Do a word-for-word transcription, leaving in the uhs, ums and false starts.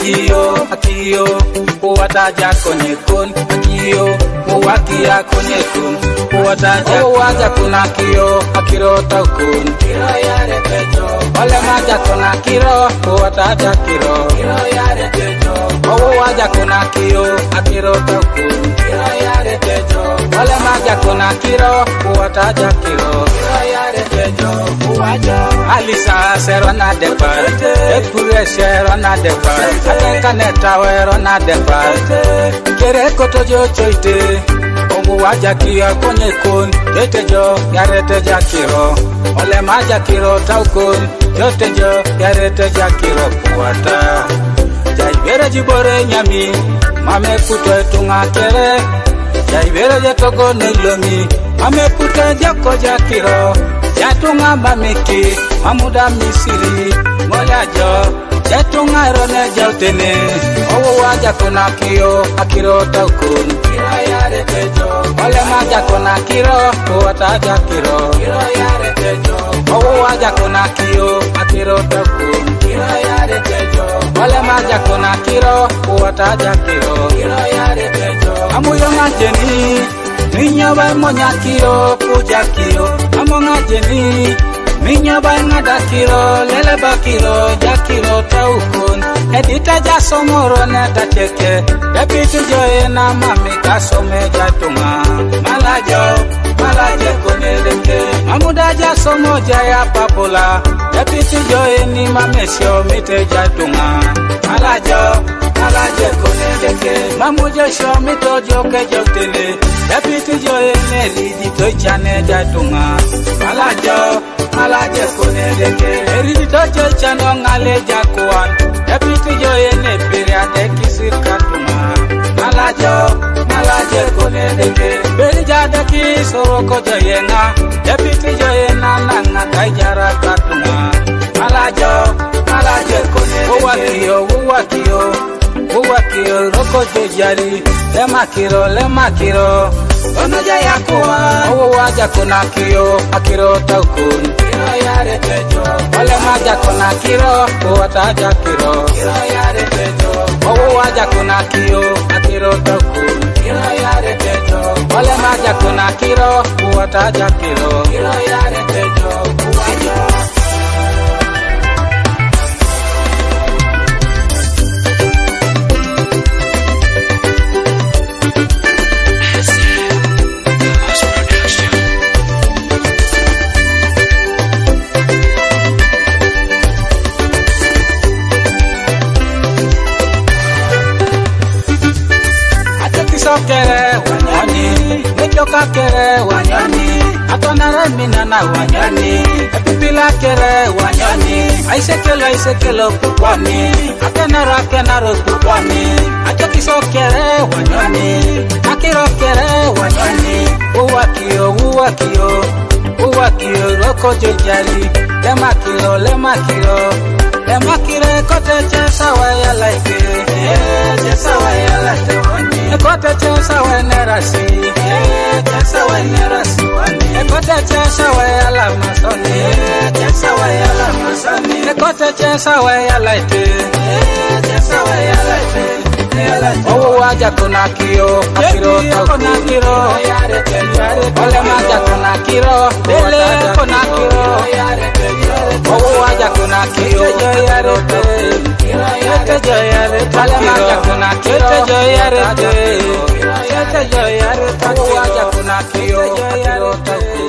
Akiro, Akiro, uwata ja konye kun. Akiro, uwaki ya konye kun. Uwata ja. Owo wa ja kun Akiro, Akiro tau kun. Ole ma ja kun Akiro, uwata ja Akiro. Owo wa ja kun Akiro, Akiro tau kun. Ole ma ja kun Akiro, uwata ja Akiro. Alisa sero na depa, epure sero na depa, atenka neta wero na depa. Kere koto jo choite, ongu wa ja Akiro konye kun, tete jo yarete ja Akiro. Ole ma ja Akiro tau kun, tete jo yarete ja Akiro puata. Ja ibere jibore nyami, mame puto etunga kere. Ja ibere je togo ne lomi, mame puto jako ja Akiro. Ja tunga mamiki, mamuda misiri, mola jo. Ja tunga rone ja utene, owo wa ja kun Akiro, Akiro tau kun. Ole ma ja kun Akiro, uwata ja Akiro. Owo wa ja kun Akiro, Akiro tau kun. Ole ma ja kun Akiro, uwata ja Akiro. Amuyo ngajeni, minyo ba monya Akiro, puja Akiro. Amo ngajeni, minyo ba ngada Akiro, lele ba Akiro, ja Akiro tau kun. Edita ja somoro ne ta cheke, deputy jo ena mami ka some ja tunga. Malajo, malaje kone deke. Mamuda ja somo ja ya papula, deputy jo eni mame sio mite ja tunga. Malajo, malaje kone deke. Mamuja sio mito jo ke jo tele, deputy jo ene lidi to chane ja tunga. Malajo, malaje kone deke. Eridi to jo chano ngale ja kuan, deputy jo ene pere ade kisir ka tunga. Malajo, malaje kone deke. Beri ja de ki soro ko jo yenga, deputy jo ena nanga kai jara ka tunga. Malajo, malaje kone deke. Uwaki yo, uwaki yo, uwaki yo, roko jo jari. Lema Akiro, lema Akiro. Ono ja yakuwa. Owo wa ja kun Akiro, Akiro tau kun. Ole ma ja kun Akiro, uwata ja Akiro. Owo wa ja kun Akiro, Akiro tau kun. Ole ma ja kun Akiro, uwata ja Akiro. Atekiso kere wanyoni, nejoka kere wanyoni, atonare minana wanyoni, epipila kere wanyoni, aisekelo aisekelo kukwani, akenaro akenaro kukwani, atekiso kere wanyoni, akiro kere wanyoni, uwakio uwakio. Uwakio roko jejari, lema Akiro, lema Akiro, lema Akiro kote chesa waya laike, eh, chesa waya laike wani. Kote chesa waya nerasi, eh, chesa waya nerasi wani. Kote chesa waya la masoni, eh, chesa waya la masoni. Kote chesa waya laike, eh, chesa waya laike. Owo wa ja kun Akiro, Akiro tau kun. Ole ma ja kun Akiro, ele kun Akiro. Owo wa ja kun Akiro, Akiro tau kun. Ole ma ja kun Akiro, Akiro tau kun. Owo wa ja kun Akiro, Akiro tau kun.